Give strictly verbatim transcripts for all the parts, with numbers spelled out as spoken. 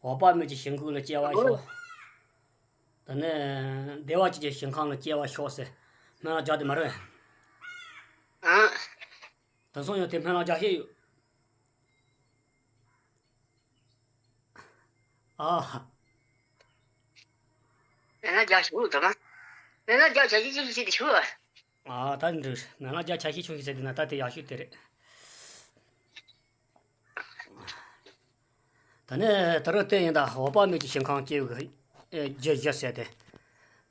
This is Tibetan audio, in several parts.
འོད་དཔག་མེད་ཀྱི་ཞིང་ཁམས་ལ་སྐྱེ་བ་ཤོག། དེ་ནས་བདེ་བ་ཅན་གྱི་ཞིང་ཁམས་ལ་སྐྱེ་བ་ཤོག་ཟེར་སྨོན་ལམ་རྒྱག་དེ་མ་རེད། ཨང་། དེང་སང་ཡང་དེ་སྨོན་ལམ་རྒྱག་ཤེས་ཡོད། ཨ། སྨོན་ལམ་རྒྱག་ཤེས་ཡོད་དམ། སྨོན་ལམ་རྒྱག་བྱ་ཤེས་ཤེས་ཤེས་དེ་ཤོད། ཨ། ད་འདྲ་སྨོན་ལམ་རྒྱག་བྱ་ཤེས་ཆུང་ཤེས་ཟེར་དེ་ན་ད་དེ་ཡག་ཤོས་དེ་རེད། ད་ནས་ད་རུང་བལྟས་ཡིན་ད། འོད་དཔག་མེད་ཀྱི་ཞིང་ཁམས་སྐྱེ་བའི་རྒྱུ་བཞི་ཟེར་ཏེ།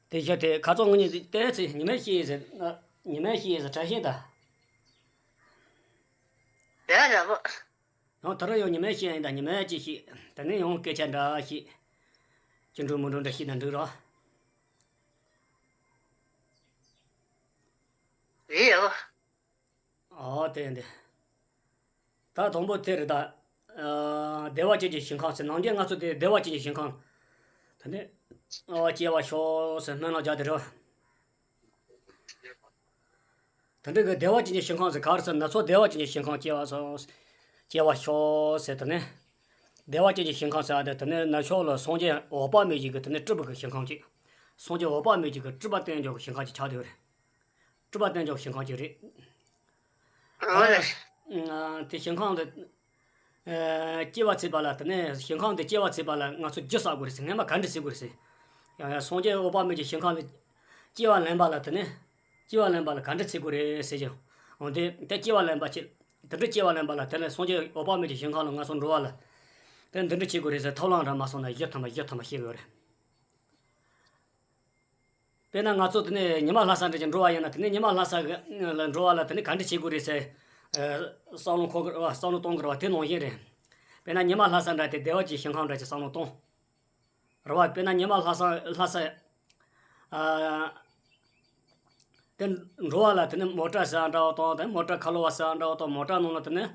དེ་བཞི་དེ་ཁ་རྩང་ངོ་ཉིད་བལྟས་ཚེ་ཉི་མའི་ཤེས་ཟེར། ཉི་མའི་ཤེས་ཟེར་དྲན་ཤེས་ད། དེ་ལ་བོ། ཡང་ད་རུང་ཡང་ཉི་མའི་ཤེས་ཡིན་ད། ཉི་མའི་ཅི་ཤེས། དེ་ནས་ཡང་སྐད་ཆ་འདྲ་ཤེས། ཅི་འགྲོ་མི་འགྲོ་འདྲ་ཤེས་ན་འགྲིག་རོགས། རེད་ཡོ། ཨོ་དེ་འདི། ད་དང་པོ་དེ་རེད་ད། ཨ། བདེ་བ་ཅན་གྱི་ཞིང་ཁམས་ཟེར། ནང་རྒྱལ་ང་ཚོ་དེ་བདེ་བ་ཅན་གྱི་ཞིང་ཁམས། ད་ནི། ཨོ་སྐྱེ་བ་ཤོག་ཟེར་སྨོན་ལམ་རྒྱག་དེ་རེད། ད་འདི་གི་བདེ་བ་ཅན་གྱི་ཞིང་ཁམས་ཟེར་ག་རེ་ཟེར་ན་ཚོ་བདེ་བ་ཅན་གྱི་ཞིང་ཁམས་སྐྱེ་བ་སོགས། སྐྱེ་བ་ཤོག་ཟེར་དེ་ནི། བདེ་བ་ཅན་གྱི་ཞིང་ཁམས་ཟེར་བ་དེ་དེ་ནི་ནུབ་ཕྱོགས་ལ་སངས་རྒྱས་འོད་དཔག་མེད་ཅིག་གི་དེ་ནི་སྤྲུལ་པ་གི་ཞིང་ཁམས་ཅིག། སངས་རྒྱས་འོད་དཔག་མེད་ཅིག་གི་སྤྲུལ་པ་བསྟན་འཇོག་གི་ཞིང་ཁམས་ཅིག་ཆགས་བསྡད་ཡོད་རེད། སྤྲུལ་པ་བསྟན་འཇོག་ཞིང་ཁམས་ཅིག་རེད། ཨ་ལས། ད་དེ་ཞིང་ཁམས་དེ། ཨ། སྐྱེ་བ་ཚིག་པ་ལ་དེ་ནས་ཞིང་ཁམས་དེ་སྐྱེ་བ་ཚིག་པ་ལ་ང་ཚོ་རྒྱུ་བསགས་དགོས་རེད་ཟེར། སྔན་མ་ག་འདྲ་བྱེད་དགོས་རེད་ཟེར། ཡང་ཡང་སངས་རྒྱས་འོད་དཔག་མེད་ཀྱི་ཞིང་ཁམས་ལ་སྐྱེ་བ་ལེན་པ་ལ་དེ་ནས་སྐྱེ་བ་ལེན་པ་ལ་ག་འདྲ་བྱེད་དགོས་རེད་ཟེར་ཀྱང་། འོན་ཏེ་དེ་སྐྱེ་བ་ལེན་པ་ཅིག། དེ་འདྲ་སྐྱེ་བ་ལེན་པ་ལ་དེ་ནས་སངས་རྒྱས་འོད་དཔག་མེད་ཀྱི་ཞིང་ཁམས་ལ་ང་ཚོ་འགྲོ་བ་ལ་དེ་འདི་འདྲ་བྱེད་དགོས་རེད་ཟེར་ཐབས་ལམ་འདྲ་མ་སོང་ན་བཞི་ཐམ་པ་བཞི་ཐམ་པ་བཤད་དགོས་རེད། དཔེར་ན་ང་ཚོ་དེ་ནས་ཉི་མ་ལྷ་ས་འདྲ་ཅིག་འགྲོ་བ་ཡིན་ན་དེ་ནས་ཉི་མ་ལྷ་ས་གི་ལ་འགྲོ་བ་ལ་དེ་ནས་ག་འདྲ་བྱེད་དགོས་རེད་ཟེར། ཨ། བསམ་བློ་འཁོར་གི་རེད་བ། བསམ་བློ་གཏོང་གི་རེད་བ། དེ་ནང་བཞིན་རེད། དཔེར་ན་ཉི་མ་ལྷ་ས་འདྲ་དེ་བདེ་བ་ཅན་ཞིང་ཁམས་འདྲ་ཅིག་བསམ་བློ་གཏོང་། རེད་བ། དཔེར་ན་ཉི་མ་ལྷ་ས་ལྷ་ས། ཨ། དེ་འགྲོ་བ་ལ་དེ་ནས་མོ་ཊ་ཟེར་བ་འདྲ་བོ་དང་། དེ་མོ་ཊ་ཁ་ལོ་བ་ཟེར་བ་འདྲ་བོ་དང་། མོ་ཊ་ནང་ལ་དེ་ནས་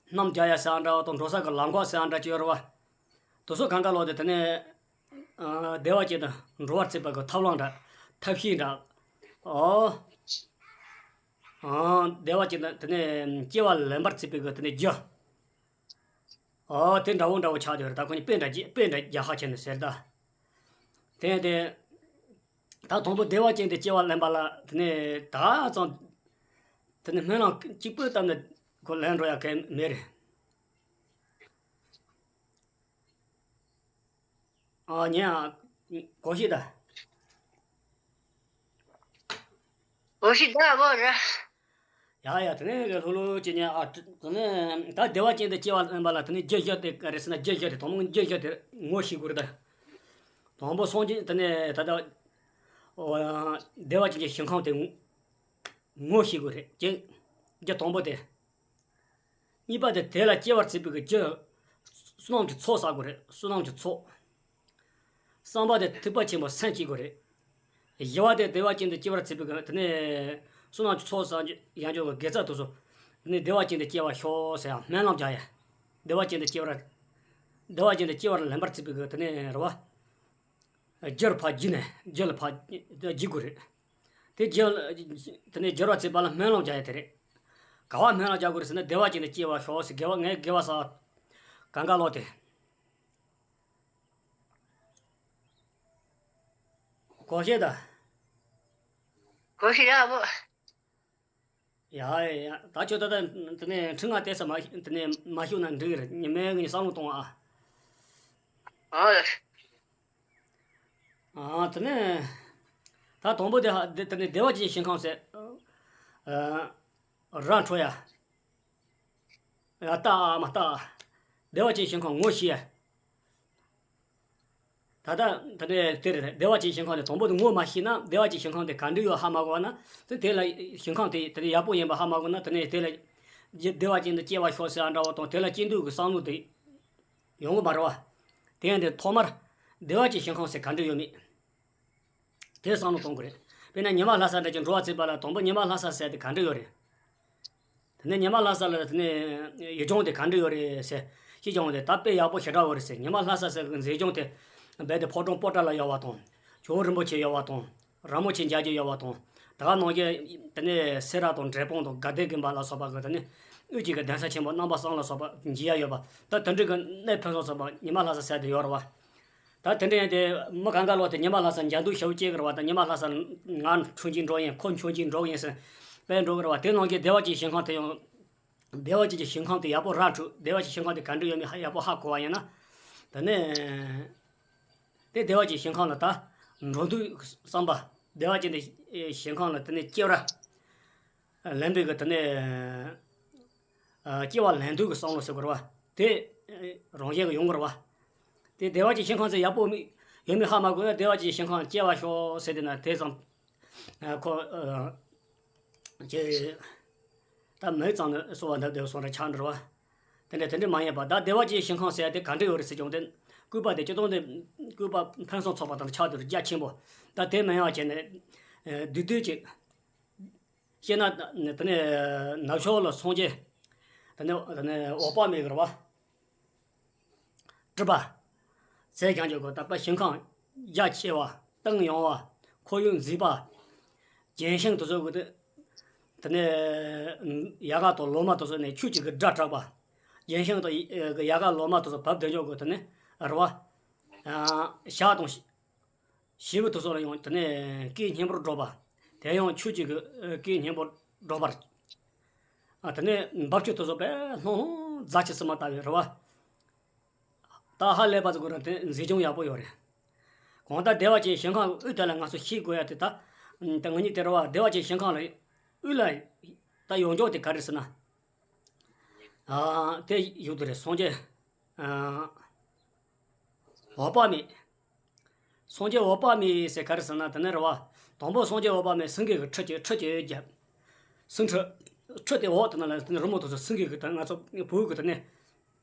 གནམ་རྒྱག་ཡ་ཟེར་བ་འདྲ་བོ་དང་། འགྲོ་ས་གི་ལམ་ཁ་ཟེར་བ་འདྲ་ཅིག་ཡོད་རེད་བ། དེ་ཚོ་གང་ག་ལོག་དེ་དེ་ནས། ཨ། བདེ་བ་ཅན་དུ་འགྲོ་བར་བྱེད་པ་གི་ཐབས་ལམ་འདྲ། ཐབས་ཤེས་འདྲ། ཨོ། ཨ། བདེ་བ་ཅན་དུ་དེ་ནས་སྐྱེ་བ་ལེན་པར་བྱེད་པའི་གི་དེ་ནས་རྒྱུ། ཨོ། དེ་འདྲ་བོ་འདྲ་བོ་ཆགས་བསྡད་ཡོད་རེད། ད་ཁོ་གཉིས་དཔེ་འདྲ་རྒྱ་དཔེ་འདྲ་རྒྱག་ཧ་ཆེ་ནས་ཟེར་ད། དེ་དེ། ད་དང་པོ་བདེ་བ་ཅན་དུ་སྐྱེ་བ་ལེན་པ་ལ་དེ་ནས་ད་ཙང་། དེ་ནས་སྨོན་ལམ་གཅིག་པུ་བཏབ་ནས་ཁོ་ལེན་འགྲོ་ཡ་གལ་མེད་རེད། ཨ་ཉེ་ཨ། གོ་ཤེས་ད། གོ་ཤེས་ད་བོ་ར། ཡ་ཡ། དེ་ནས་ལྷོད་ལྷོད་བྱེད་ཉེ་ཨ། དེ་ནས་ད་བདེ་བ་ཅན་དུ་སྐྱེ་བ་ལེན་པ་ལ་དེ་ནས་རྒྱུ་བཞི་དེ་ག་རེ་ཟེར་ན། རྒྱུ་བཞི་དེ་དང་པོ་རྒྱུ་བཞི་དེ་ངོ་ཤེས་དགོས་རེད་ད། དང་པོ་སངས་རྒྱས་དེ་ནས་ད་ལྟ་བདེ་བ་ཅན་གྱི་ཞིང་ཁམས་དེ་ངོ་ཤེས་དགོས་རེད། རྒྱུ་རྒྱུ་དང་པོ་དེ། གཉིས་པ་དེ་དེ་ལ་སྐྱེ་བར་བྱེད་པའི་གི་རྒྱུ། བསོད་ནམས་ཀྱི་ཚོགས་བསགས་དགོས་རེད། བསོད་ནམས་ཀྱི་ཚོགས། གསུམ་པ་དེ་ཐེག་པ་ཆེན་པོ་སེམས་བསྐྱེད་དགོས་རེད། བཞི་པ་དེ་བདེ་བ་ཅན་དུ་སྐྱེ་བར་བྱེད་པའི་གི་དེ་ནས་བསོད་ནམས་ཀྱི་ཚོགས་བསགས་ཡང་འཇོག་གི་དགེ་རྩ་དེ་ཚོ། དེ་ནས་བདེ་བ་ཅན་དུ་སྐྱེ་བར་ཤོག་ཟེར་ཡང་སྨོན་ལམ་རྒྱག་ཡ། བདེ་བ་ཅན་དུ་སྐྱེ་བར། བདེ་བ་ཅན་དུ་སྐྱེ་བར་ལེན་པར་བྱེད་པའི་གི་དེ་ནས་རེད་བ། རྒྱུར་ཕར་བགྱིས་ནས་རྒྱུ་ལ་ཕར་བགྱིད་དགོས་རེད། དེ་རྒྱུ། དེ་ནས་སྦྱོར་བ་བྱེད་པ་ལ་སྨོན་ལམ་རྒྱག་ཡ་དེ་རེད། ག་བ་སྨོན་ལམ་རྒྱག་དགོས་རེད་ཟེར་ན། བདེ་བ་ཅན་དུ་སྐྱེ་བར་ཤོག་ཟེར། དགེ་བ་ངས་དགེ་བ་བསགས། གང་ག་ལོག་དེ། གོ་ཤེས་ད། གོ་ཤེས་ཡ་བོ། ཡ་ཡ་ཡ། ད་ཁྱོད་ད་ལྟ་དེ་ནས་ཁྲི་ལྔ་བལྟས་ས་མ་དེ་ནས་མ་ཤོད་ན་འགྲིག་གི་རེད། ཉི་མའི་ངས་བསམ་བློ་གཏོང་ཨ། ཨ། ཨ། དེ་ནས་ད་དང་པོ་དེ་ཧ་དེ་དེ་ནས་བདེ་བ་ཅན་ཞིང་ཁམས་ཟེར། ཨ། ར་འཕྲོ་ཡ། ཡ་ལྟ་ཨ་མ་ལྟ་ཨ། བདེ་བ་ཅན་ཞིང་ཁམས་ངོ་ཤེས་ཡ། ད་ལྟ་ད་ནས་དེ་རེད། བདེ་བ་ཅན་ཞིང་ཁམས་དེ་དང་པོ་དེ་ངོ་མ་ཤེས་ན། བདེ་བ་ཅན་ཞིང་ཁམས་དེ་ག་འདྲ་ཡོད་ཧ་མ་གོ་བ་ན། དེ་དེ་ལ་ཞིང་ཁམས་དེ་དེ་ནས་ཡག་པོ་ཡིན་པ་ཧ་མ་གོ་ན། དེ་ནས་དེ་ལ་བདེ་བ་ཅན་དུ་སྐྱེ་བར་ཤོག་ཟེར་ཨ་འདྲ་བོ་དང་། དེ་ལ་སྐྱེ་འདོད་ཀྱི་བསམ་བློ་དེ་ཡོང་གི་མ་རེད་བ། དེ་ཡང་དེ་ཐོག་མར་བདེ་བ་ཅན་ཞིང་ཁམས་ཟེར་ག་འདྲ་ཡོད་མེད། དེ་བསམ་བློ་གཏོང་དགོས་རེད། དཔེར་ན་ཉི་མ་ལྷ་ས་འདྲ་ཅིག་འགྲོ་བ་བྱེད་པ་ལ་དང་པོ་ཉི་མ་ལྷ་ས་ཟེར་དེ་ག་འདྲ་ཡོད་རེད། དེ་ནས་ཉི་མ་ལྷ་ས་ལ་དེ་ནས་ཡུལ་ལྗོངས་དེ་ག་འདྲ་ཡོད་རེད་ཟེར། ཤེས་ཀྱང་དེ་ད་དཔེ་ཡག་པོ་ཞེ་དྲག་ཡོད་རེད་ཟེར། ཉི་མ་ལྷ་ས་ཟེར་གི་མཛེས་ལྗོངས་དེ་རྦད་དེ་ཕོ་བྲང་པོ་ཏ་ལ་ཡོད་པ་དང་། ཇོ་བོ་རིན་པོ་ཆེ་ཡོད་པ་དང་། ར་མོ་ཆེ་འཇའ་གྱུར་ཡོད་པ་དང་། ད་ག་ནང་བཞིན་དེ་ནས་སེ་ར་དང་འབྲས་སྤུངས་དང་དགའ་ལྡན་དགོན་པ་ལ་སོགས་པ་གི་དེ་ནས་ དབུས་གཅིག་གི་གདན་ས་ཆེན་པོ་རྣམ་པ་བསམ་ལ་སོགས་པ་མཇལ་ཡ་ཡོད་པ། ད་དེ་འདྲའི་གི་གནས་ཕུན་སུམ་ཚོགས་པ་ཉི་མ་ལྷ་ས་ཟེར་དེ་ཡོད་རེད་བ། ད་དེ་འདྲ་ཡིན་དེ་མི་གང་ག་ལོག་དེ་ཉི་མ་ལྷ་ས་འཇའ་འདུག་ཞེ་པོ་སྐྱེ་གི་རེད་བ། ད་ཉི་མ་ལྷ་ས་ང་མཆོད་མཇལ་འགྲོ་ཡིན། ཁོ་མཆོད་མཇལ་འགྲོ་ཡིན་ཟེར་དཔེ་འགྲོ་གི་རེད་བ། དེ་ནང་གི་བདེ་བ་ཅན་ཞིང་ཁམས་དེ་ཡང་བདེ་བ་ཅན་གྱི་ཞིང་ཁམས་དེ་ཡག་པོ་ར་འཕྲོད། བདེ་བ་ཅན་ཞིང་ཁམས་དེ་ག་འདྲ་ཡོད་མེད་ཧ་ཡག་པོ་ཧ་གོ་བ་ཡིན་ན། དེ་ནས་དེ་བདེ་བ་ཅན་ཞིང་ཁམས་ལ་ད་འགྲོ་འདོད་བསམ་པ། བདེ་བ་ཅན་དེ་ཞིང་ཁམས་ལ་དེ་ནས་སྐྱེ་བ་ར། ལེན་པའི་གི་དེ་ནས་སྐྱེ་བ་ལེན་འདོད་ཀྱི་བསམ་བློ་ཟེར་དགོས་རེད་བ། དེ་རང་བཞིན་གྱིས་ཡོང་གི་རེད་བ། དེ་བདེ་བ་ཅན་ཞིང་ཁམས་ཟེར་ཡག་པོ་མི་ཡོད་མེད་ཧ་མ་གོ་ན་བདེ་བ་ཅན་ཞིང་ཁམས་སྐྱེ་བར་ཤོག་ཟེར་དེ་ན་དེ་ཙམ་ཁོ་ཀྱེ་ད་མི་ཙམ་ནི་གསོལ་བ་འདེབས་བསྡད་སོང་ར་ཆགས་འགྲོ་བ། དེ་འདྲ་དེ་འདྲ་མ་ཡིན་པ་ད་བདེ་བ་ཅན་ཞིང་ཁམས་ཟེར་ཡ་དེ་ག་འདྲ་ཡོད་རེད་ཟེར་ཀྱང་དེ་སྐུད་པ་དེ་སྤྱིར་བཏང་དེ་སྐུད་པ་ཕུན་སུམ་ཚོགས་པ་དང་ཆགས་དུས་རྒྱ་ཆེན་པོ། ད་དེ་མིན་ཡང་བྱས་ནས་བསྡུས་བསྡུས་ཅིག་བཤད་ན་དེ་ནས་ནག་ཕྱོགས་ལ་སངས་རྒྱས། དེ་ནས་དེ་ནས་འོད་དཔག་མེད་ཀྱི་རེད་བ། སྤྲུལ་པ། ཟས་ཀྱང་འཇོག་གི་ད་པ་ཞིང་ཁམས་རྒྱ་ཆེ་བ། གཏིང་ཡངས་པ། ཁོར་ཡུག་མཛེས་པ། ལྗོན་ཤིང་དེ་ཚོ་གི་དེ་དེ་ནས་ཡལ་ག་དང་ལོ་མ་དེ་ཚོ་ནས་ཆུ་གཅིག་གི་སྒྲ་གྲགས་པ། ལྗོན་ཤིང་དང་ཡལ་ག་ལོ་མ་དེ་ཚོ་བབས་བསྡད་འཇོག་གི་དེ་ནས་རེད་བ། ཞག་དང་བྱིའུ་དེ་ཚོ་ལ་ཡང་དེ་ནས་སྐད་སྙན་པོར་སྒྲོག་པ། དེ་ཡང་ཆུ་གཅིག་གི་སྐད་སྙན་པོར་སྒྲོག་པར། ཨ་དེ་ནས་འབབ་ཆུ་དེ་ཚོ་དཔེ་ལྷུང་ལྷུང་རྫ་ཆུ་བསིལ་མ་ལྟ་བུའི་རེད་བ། ད་ཧ་ལས་པ་ཚོ་གོ་ར་དེ་མཛེས་ལྗོངས་ཡག་པོ་ཡོད་རེད། གང་ལྟར་བདེ་བ་ཅན་ཞིང་ཁམས་དབུས་དེ་ལ་ང་ཚོ་ཤེས་དགོས་ཡ་དེ་ད་ད་ང་གཉིས་དེ་རེད་བ། བདེ་བ་ཅན་ཞིང་ཁམས་ལ་དབུས་ལ་ད་ཡོང་འཇོག་དེ་ག་རེ་ཟེར་ན། ཨ་དེ་ཡོད་དེ་རེད། སངས་རྒྱས་ཨ་འོད་དཔག་མེད། སངས་རྒྱས་འོད་དཔག་མེད་ཟེར་ག་རེ་ཟེར་ན་དེ་ནས་རེད་བ། དང་པོ་སངས་རྒྱས་འོད་དཔག་མེད་སེང་གེ་གི་ཁྲི་གཅིག་ཁྲི་གཅིག་བརྒྱབ། སེང་ཁྲི། ཁྲི་དེ་འོག་དེ་ན་ལ་དེ་ནས་རི་མོ་དེ་ཚོ་སེང་གེ་གི་དེ་ང་ཚོ་བོད་གི་དེ་ནས་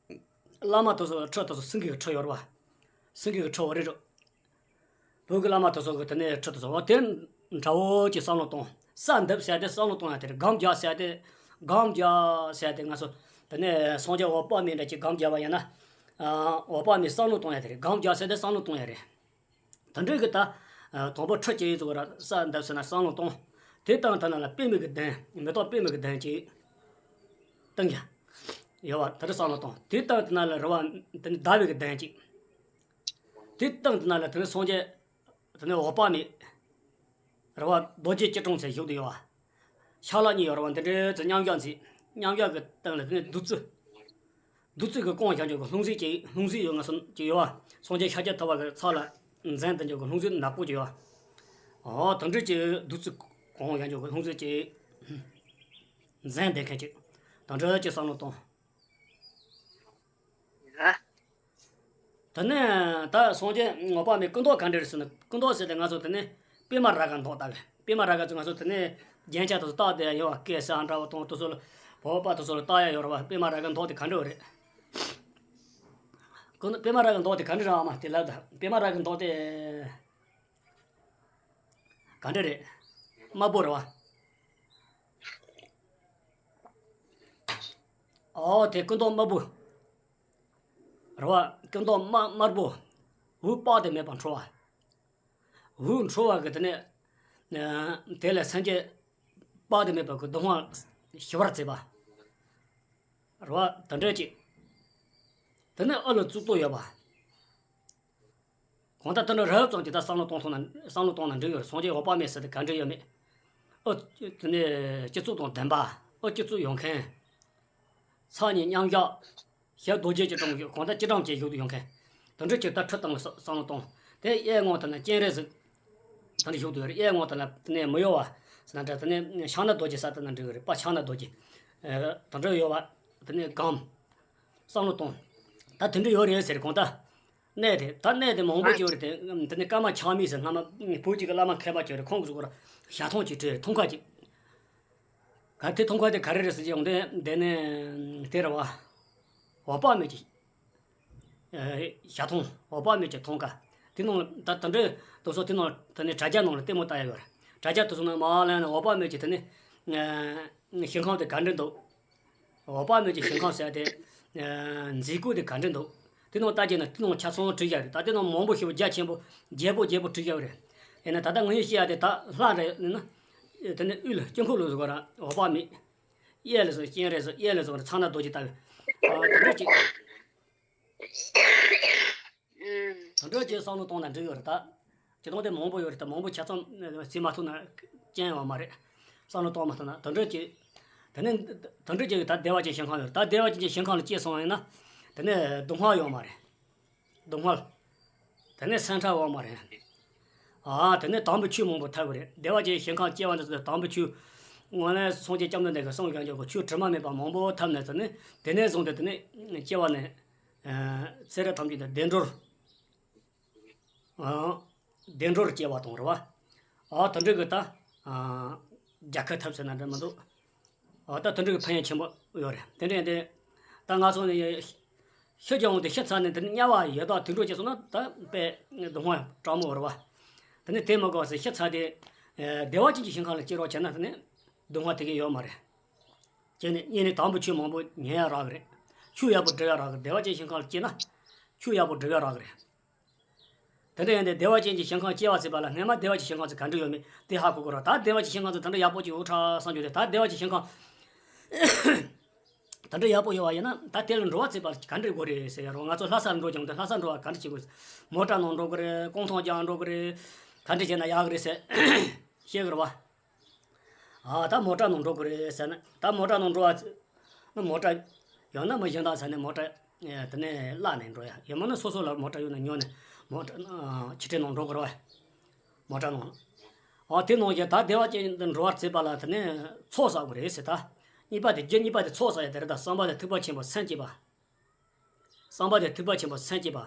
བླ་མ་དེ་ཚོ་ཁྲི་དེ་ཚོ་སེང་གེ་གི་ཁྲི་ཡོད་རེད་བ། སེང་གེ་གི་ཁྲི་འོ་རེད་རོ། བོད་གི་བླ་མ་དེ་ཚོ་གི་དེ་ནས་ཁྲི་དེ་ཚོ་འོ་དེ་འདྲ་བོ་ཅིག་བསམ་བློ་གཏོང་། ས་འདེབས་ཟེར་དེ་བསམ་བློ་གཏོང་ཡ་དེ་རེད། སྒོམ་རྒྱག་ཟེར་དེ། སྒོམ་རྒྱག་ཟེར་དེ་ང་ཚོ་དེ་ནས་སངས་རྒྱས་འོད་དཔག་མེད་འདྲ་ཅིག་སྒོམ་རྒྱག་པ་ཡིན་ན། འོད་དཔག་མེད་བསམ་བློ་གཏོང་ཡ་དེ་རེད། སྒོམ་རྒྱག་ཟེར་དེ་བསམ་བློ་གཏོང་ཡ་རེད། དེ་འདྲའི་གི་ད། དང་པོ་ཁྲི་གཅིག་ཡིན་ཚོ་ར་ས་འདབ་ཟེར་ན་བསམ་བློ་གཏོང་། དེ་དང་དེ་ན་ལ་པདྨའི་གི་གདན། མེ་ཏོག་པདྨའི་གི་གདན་གཅིག་བཏིང་ཡ། ཡོད་བ་དེ་འདྲ་བསམ་བློ་གཏོང་། དེ་དང་དེ་ན་ལ་རེད་བ། དེ་ནི་ཟླ་བའི་གི་གདན་གཅིག་དེ་དང་དེ་ན་ལ་དེ་ནི་སངས་རྒྱས། དེ་ནི་འོད་དཔག་མེད། རེད་བ། རྡོ་རྗེ་སྐྱིལ་ཀྲུང་ཟེར་བཞུགས་བསྡད་ཡོད་བ། ཕྱག་ལག་གཉིས་ཡོད་རེད་བ། འདི་འདྲའི་ཚེ་མཉམ་བཞག་མཛད། མཉམ་བཞག་གི་སྟེང་ལ་དེ་ནས་བདུད་རྩི། བདུད་རྩི་གི་སྐོང་བཞག་འཇོག་གི་ལྷུང་བཟེད་ཅིག་ལྷུང་བཟེད་ཡོད་ང་ཚོ་ཅིག་ཡོད་བ། སངས་རྒྱས་ཤཱཀྱ་ཐུབ་པ་གི་ཚབ་ལ་འཛིན་བསྡད་འཇོག་གི་ལྷུང་བཟེད་ནག་པོ་ཅིག་ཡོད་བ། འོ་དེ་འདྲ་ཅིག་བདུད་རྩི་སྐོང་བཞག་འཇོག་གི་ལྷུང་བཟེད་ཅིག་འཛིན་བསྡད་མཁན་ཅིག་དེ་འདྲ་ཅིག་བསམ་བློ་གཏོང་། ཡ། དེ་ནས་ད་སངས་རྒྱས་འོད་དཔག་མེད་སྐུ་མདོག་ག་འདྲ་རེད་ཟེར་ན། སྐུ་མདོག་ཟེར་ཏེ་ང་ཚོ་དེ་ནས་པད་མ་རཱ་ག་མདོག་ལྟ་བུ། པད་མ་རཱ་ག་ཚོ་ང་ཚོ་དེ་ནས་རྒྱན་ཆ་དེ་ཚོ་བཏགས་བསྡད་ཡོད་བ། སྐད་གསལ་འདྲ་བོ་དང་དེ་ཚོ་ལ་བོད་པ་དེ་ཚོ་ལ་བཏགས་ཡ་ཡོད་རེད་བ། པད་མ་རཱ་ག་མདོག་དེ་ག་འདྲ་རེད། ཁོ་ན་པད་མ་རཱ་ག་མདོག་དེ་ག་འདྲ་རེད། ཨ་མ་དེ་ལབ་ད། པད་མ་རཱ་ག་མདོག་དེ་ག་འདྲ་རེད། དམར་པོ་རེད་བ། ཨོ་དེ་སྐུ་མདོག་དམར་པོ། རེད་བ། སྐུ་མདོག་དམར་དམར་པོ། འོད་དཔག་ཏུ་མེད་པ་འཕྲོ་བ། འོད་འཕྲོ་བ་གི་དེ་ནས་ཨ་དེ་ལས་སངས་རྒྱས་དཔག་ཏུ་མེད་པ་གི་སྡུག་བསྔལ་ཞི་བར་མཛད་པ། རེད་བ། དེ་འདྲ་ཅིག་དེ་ནས་ཨ་ལ་གཙུག་ཏོར་ཡོད་པ། གང་ལྟར་དེ་འདྲ་རབ་ཙམ་ཅིག་ད་བསམ་བློ་གཏོང་ཐུབ་ན་བསམ་བློ་གཏོང་ན་འགྲིག་ཡོད་རེད། སངས་རྒྱས་འོད་དཔག་མེད་ཟེར་དེ་ག་འདྲ་ཡོད་མེད། ཨོ་དེ་ནས་སྤྱི་གཙུག་དང་ལྡན་པ། ཨོ་སྤྱི་གཙུག་ཡོད་མཁན། ཕྱག་གཉིས་མཉམ་བཞག་ཞབས་རྡོ་རྗེ་སྐྱིལ་ཀྲུང་བཞུགས། གང་ལྟར་སྤྱི་བསྒྲགས་ཅན་བཞུགས་ཏེ་ཡོད་མཁན། དེ་འདྲ་ཅིག་ད་ཁྲི་སྟེང་ལ་བསམ་བློ་གཏོང་། དེ་གཡས་ངོས་དེ་ན་སྤྱན་རས་གཟིགས་དེ་འདྲ་བཞུགས་ཏེ་ཡོད་རེད། གཡས་ངོས་དེ་ན་དེ་ནས་མི་གཡོ་བ་ཟེར་ན་འདྲ། དེ་ནས་ཕྱག་ན་རྡོ་རྗེ་ཟེར་དེ་ན་འགྲིག་ཡོད་རེད་པ། ཕྱག་ན་རྡོ་རྗེ་དེ་འདྲ་ཡོད་བ། དེ་ནས་སྒོམ། བསམ་བློ་གཏོང་། ད་དེ་འདྲ་ཡོད་རེད་ཟེར། གང་ལྟར་གནས་དེ་ད་གནས་དེ་མང་པོ་ཅིག་ཡོད་རེད་དེ། དེ་ནས་ཀརྨ་ཆགས་མེད་ཟེར་སྔ་མ་བོད་ཅིག་གི་བླ་མ་མཁས་པ་ཅིག་ཡོད་རེད། ཁོང་གི་གཟུགས་པོ་ལ་ཞལ་མཐོང་ཅིག་བྲིས། མཐོང་ཁ་ཅིག་ག་དེ་མཐོང་ཁ་དེ་ག་རེ་རེད་ཟེར་གྱི་ཡོང་དུས་འདི་ནས་དེ་རེད་བ། འོད་དཔག་མེད་ཀྱི་ཞལ་མཐོང་། འོད་དཔག་མེད་ཀྱི་མཐོང་ཁ། དེ་ནང་ལ་ད་དེ་འདྲའི་དེ་ཚོ་དེ་ནང་དེ་ནས་དྲ་རྒྱ་ནང་ལ་ལྟད་མོ་ལྟ་ཡ་ཡོད་རེད། དྲ་རྒྱ་དེ་ཚོ་ནང་མར་ལེན་ན་འོད་དཔག་མེད་ཀྱི་དེ་ནས་ཞིང་ཁམས་དེ་ག་འདྲ་འདུག་འོད་དཔག་མེད་ཀྱི་ཞིང་ཁམས་ཟེར་དེ། མཛེས་སྐུ་དེ་ག་འདྲ་འདུག་དེ་ནང་ལྟ་རྒྱུ་ན་དེ་ནང་ཆ་ཚང་བྲིས་བཞག་རེད། ད་དེ་ནང་མང་པོ་ཞེ་པོ་རྒྱ་ཆེན་པོ་རྒྱས་པོ་རྒྱས་པོ་བྲིས་བཞག་རེད། ཡིན་ན་ད་ལྟ་ང་ཡི་བཤད་ཡ་དེ་ད་ལྷ་རེད་ན། དེ་ནས་དབུས་ལ་དཀྱིལ་འཁོར་ལ་གཟིགས་པ་ར་འོད་དཔག་མེད། གཡས་ལ་སོང་སྤྱན་རས་གཟིགས། གཡས་ལ་སོང་ཚངས་ན་རྡོ་རྗེ་ལྟ་བུ། ཨ་དེ་འདྲ་ཅིག་ཨུམ། དེ་འདྲ་ཅིག་བསམ་བློ་གཏོང་ན་འགྲིག་ཡོད་རེད་ད། ཁྱེད་རང་དེ་མང་པོ་ཡོད་རེད་ད། མང་པོ་ཆ་ཚང་བརྩི་མ་ཐུབ་ན་སྐྱོན་ཡོད་མ་རེད། བསམ་བློ་གཏོང་མ་ཐུབ་ན། དེ་འདྲ་ཅིག་དེ་ནས་དེ་འདྲ་ཅིག་ད་བདེ་བ་ཅན་ཞིང་ཁམས་ཡོད་རེད་ད། བདེ་བ་ཅན་གྱི་ཞིང་ཁམས་ལ་སྐྱེས་སོང་ཡིན་ན། དེ་ནས་སྡུག་བསྔལ་ཡོད་མ་རེད། སྡུག་བསྔལ། དེ་ནས་སེམས་ཁྲལ་ཡོད་མ་རེད། ཨ་དེ་ནས་དམ་པའི་ཆོས་མང་པོ་ཐོབ་ཀྱི་རེད། བདེ་བ་ཅན་ཞིང་ཁམས་སྐྱེ་བ་འདི་ཚོ་དམ་པའི་ཆོས། དངོས་གནས་སངས་རྒྱས་སྐྱབས་མགོན་འདི་གི་སངས་རྒྱས་ཀྱི་ཆོས་དྲི་མ་མེད་པ་མང་པོ་ཐོབ་ནས། དེ་ནས་དེ་ནས་བཟུང་སྟེ་དེ་ནས་སྐྱེ་བ་ནས། ཨ་ཚེ་རབས་ཐམས་ཅད་དུ་བདེ་འགྲོར། ཨ་བདེ་འགྲོར་སྐྱེ་བ་དང་རེད་བ། ཨ་དེ་འདྲ་གི་ད། ཨ་རྒྱལ་ཁ་ཐོབ་ཟེར་ན་འདྲ་མི་འདུག་ཨ་ད་དེ་འདྲ་གི་ཕན་ཡོན་ཆེན་པོ་ཡོད་རེད། དེ་འདྲ་ཡིན་དུས། ད་ང་ཚོ་ནི་ཤི་རྒྱུ་འོང་དུས་ཤི་ཚར་ནས་དེ་ནས་དམྱལ་བ་ཡི་དྭགས་དུད་འགྲོ་སྐྱེས་སོང་ན་ད་དཔེ་སྡུག་བསྔལ་དྲག་མོ་རེད་བ། དེ་ནས་དེ་མི་དགོས་ཟེར། ཤི་ཚར་དུས་བདེ་བ་ཅན་གྱི་ཞིང་ཁམས་ལ་སྐྱེ་རོགས་བྱས་ན་དེ་ནས་སྡུག་བསྔལ་དེ་གས་ཡོད་མ་རེད། སྐྱེས་ནས་གཉིས་ནས་དམ་པའི་ཆོས་མང་པོ་ཉན་ཡ་རག་གི་རེད། ཆོས་ཡག་པོ་སྒྲུབ་ཡ་རག་གི་རེད། བདེ་བ་ཅན་ཞིང་ཁམས་ལ་སྐྱེས་ན་ཆོས་ཡག་པོ་སྒྲུབ་ཡ་རག་གི་རེད། དེ་འདྲ་ཡིན་དུས་བདེ་བ་ཅན་གྱི་ཞིང་ཁམས་སྐྱེ་བ་ཟེར་བ་ལ་སྔན་མ་བདེ་བ་ཅན་ཞིང་ཁམས་ཚོ་ག་འདྲ་ཡོད་མེད་དེ་ཧ་གོ་དགོས་རེད། ད་བདེ་བ་ཅན་ཞིང་ཁམས་ཚོ་དེ་འདྲ་ཡག་པོ་ཅིག་ཡོད་ཁྲ་བསམ་རྒྱུ་དེ། ད་བདེ་བ་ཅན་ཞིང་ཁམས་དེ་འདྲ་ཡག་པོ་ཡོད་པ་ཡིན་ན། ད་དེ་ལ་འགྲོ་བ་བརྩིས་པ་ག་འདྲ་དགོས་རེད་ཟེར་ཡ་རོ། ང་ཚོ་ལྷ་ས་ལ་འགྲོ་ཀྱང་དེ་ལྷ་ས་འགྲོ་བ་ག་འདྲ་བྱེད་དགོས། མོ་ཊ་ནང་འགྲོ་དགོས་རེད། རྐང་ཐང་རྒྱག་འགྲོ་དགོས་རེད། ག་འདྲ་བྱས་ན་ཡག་གི་རེད་ཟེར་བཤད་དགོས་རེད་བ། ཨ་ད་མོ་ཊ་ནང་འགྲོ་དགོས་རེད་ཟེར་ན། ད་མོ་ཊ་ནང་འགྲོ་བ་ན་མོ་ཊ་ཡོད་ན་མི་གཞན་དག་ཟེར་ནས་མོ་ཊ་དེ་ནས་བརླག་ནས་འགྲོ་ཡ་ཡོད་མ་ན། སོ་སོ་ལ་མོ་ཊ་ཡོད་ན་ཉོ་ནས་མོ་ཊ་ཨ་ཕྱི་དྲོ་ནང་འགྲོ་དགོས་རེད་བ། མོ་ཊ་ནང་། ཨ་དེ་ནང་བཞིན་ད་བདེ་བ་ཅན་དུ་འགྲོ་བར་བྱེད་པ་ལ་དེ་ནས་ཚོགས་བསག་དགོས་རེད་ཟེར་ད། གཉིས་པ་དེ་རྒྱུ་གཉིས་པ་དེ་ཚོགས་བསག་ཡ་དེ་རེད་ད། བསམ་པ་དེ་ཐེག་པ་ཆེན་པོ་སེམས་བསྐྱེད་པ། བསམ་པ་དེ་ཐེག་པ་ཆེན་པོ་སེམས་བསྐྱེད་པ།